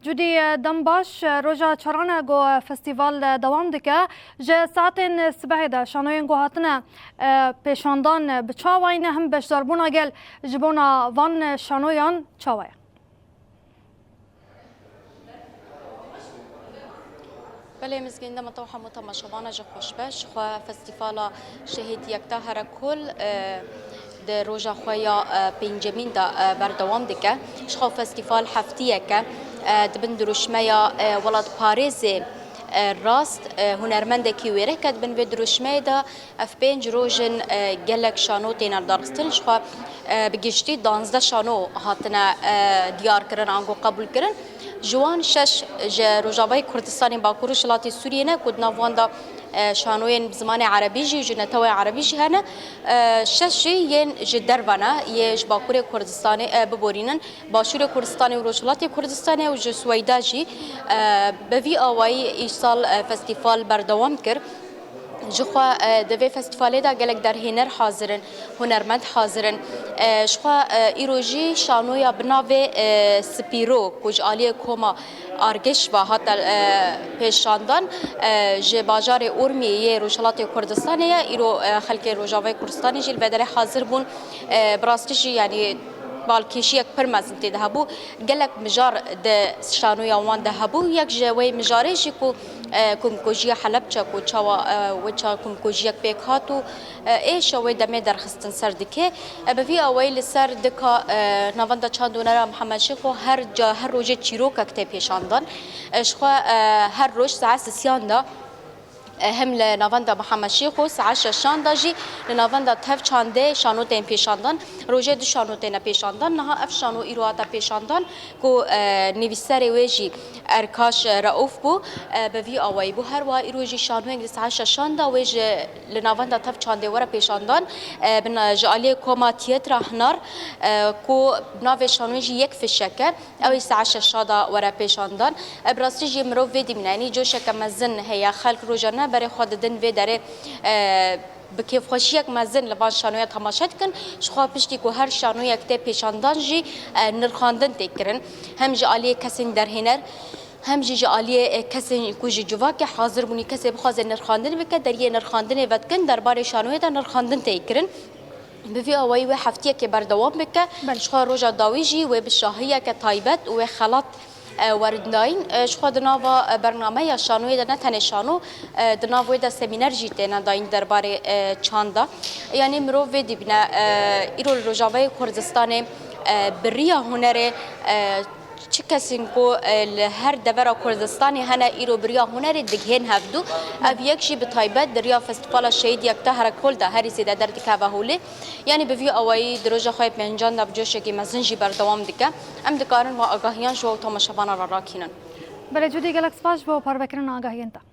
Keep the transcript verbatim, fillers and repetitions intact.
Cudî, e, dem baş, e, roja çaran e ku, e, festîval, e, dewam dike. Ji saetên sibehê de şanoyên ku hatine, e, pêşandan, e, bi çawa yî ne, him beşdarbûna gel ji bona van, e, şanoyan çawa ye? Belê Mizgîn, dema te û hemû temaşevana jî xweş be. Ji xwe festîvala Şehîd Yekta Herekol, e, di roja xwe ya, e, pêncemîn de, e, berdewam dike. Ji xwe festîval heftiyek e, e, di bin dirûşmeya, e, welatparêzê, e, rast, e, hunermendekî wêrek e. Di bin vê dirûşmeyê de ev pênc roj in, e, gelek şano têne darxistin. Ji xwe, e, bi giştî danzdeh şano hatine, e, diyar kirin, ango qebûl kirin. Ji wan şeş ji Rojavayê Kurdistanê, Bakur û Rojhilatê Sûriyê ne, ku di nav wan de, e, şanoyên bi zimanê erebî jî û ji netewên erebî jî hene. E, şeş jî yên ji derve ne, yê ji Bakurê Kurdistanê, e, biborînin, Başûrê Kurdistanê û Rojhilatê Kurdistanê û ji Sweyda jî, e, bi vî awayî îsal, e, festîval berdewam kir. Ji xwe, e, di vê festîvalê de gelek derhêner hazir in, hunermend hazir in. E, ji xwe, e, îro jî şanoya bi navê, e, Spîro ku ji aliyê Koma Argeş ve hate, e, pêşandan, e, ji bajarê Urmiyê yê Rojhilatê Kurdistanê ye. Îro, e, xelkê Rojavayê Kurdistanê jî li vê derê hazir bûn. E, bi rastî jî, yanî, balkêşiyek pir mezin tê de hebû. Gelek mijar di şanoya wan de hebû. Yek ji wê mijarê jî ku, e, komkojiya Helebçe ku çawa, e, wê ça komkojiyek pêk hat û, e, êşa wê demê derxistin ser dikê. E, bi vî awayî li ser dika, e, Navenda Çand û Hunera Mihemed Şêxo her ca, her rojê çîrokek tê pêşandan. E, ji xwe, e, her roj saet sisiyan de, e, hem li Navenda Mihemed Şêxo saet şeşan de jî li Navenda Tev Çandê şano tên pêşandan. Rojê du şano têne pêşandan. Niha ev şano îro hate pêşandan ku, e, nivîserê wê jî Erkaş Reûf bû. E, bi vî awayî bû. Her wiha îro jî şanoyek li saet şeşan de wê ji li Navenda Tev Çandê were pêşandan. E, bin, ji aliyê Koma Tiyatra Hinar, e, ku navê şanoyê jî Yek Fişek e. Ew ê saet şeşa de were pêşandan. E, bi rastî jî mirov vê dibîne. Yanî coşeke mezin heye. Xelk rojane berê xwe didin vê derê, e, bi kêfxweşiyek mezin li van şanoya temaşe dikin. Ji xwe piştî ku her şanoyek tê pêşandan jî, e, nirxandin tê kirin. Hem ji aliyê kesên derhêner, hem jî ji aliyê, e, kesên ku ji civakê hazir bûnî, kesê bixwaze nirxandin bike, deriyê nirxandinê vedikin, derbarê şanoyê de nirxandin tê kirin. Bi vî awayî wê heftiyekê berdewam bike. Belê. Ji xwe roja dawî jî wê bi şahiyeke taybet û wê xelat, e, werin dayîn. E, ji xwe di nava, e, bernameya şanoyê de ne tenê şano, e, di nav wê de semîner jî têne dayîn derbarê, e, çanda. Yanî mirov vê dibîne, e, îro li Rojavayê Kurdistanê, e, bi riya hunerê, e, çi kesên ku, e, li her devera Kurdistanê hene îro bi riya hunerê digihên hevdû. Ev yek jî bi taybet di riya Festîvala Şehîd Yekta Herekol de herî zêde derdikeve holê. Yanî bi vî awayî di roja xwe yê pêncan de bi coşekî mezin jî berdewam dike. Em dikarin van agahiyan ji we û temaşevana re rakînin. Belê Cudî, gelek spas ji bo parvekirina agahiyên te.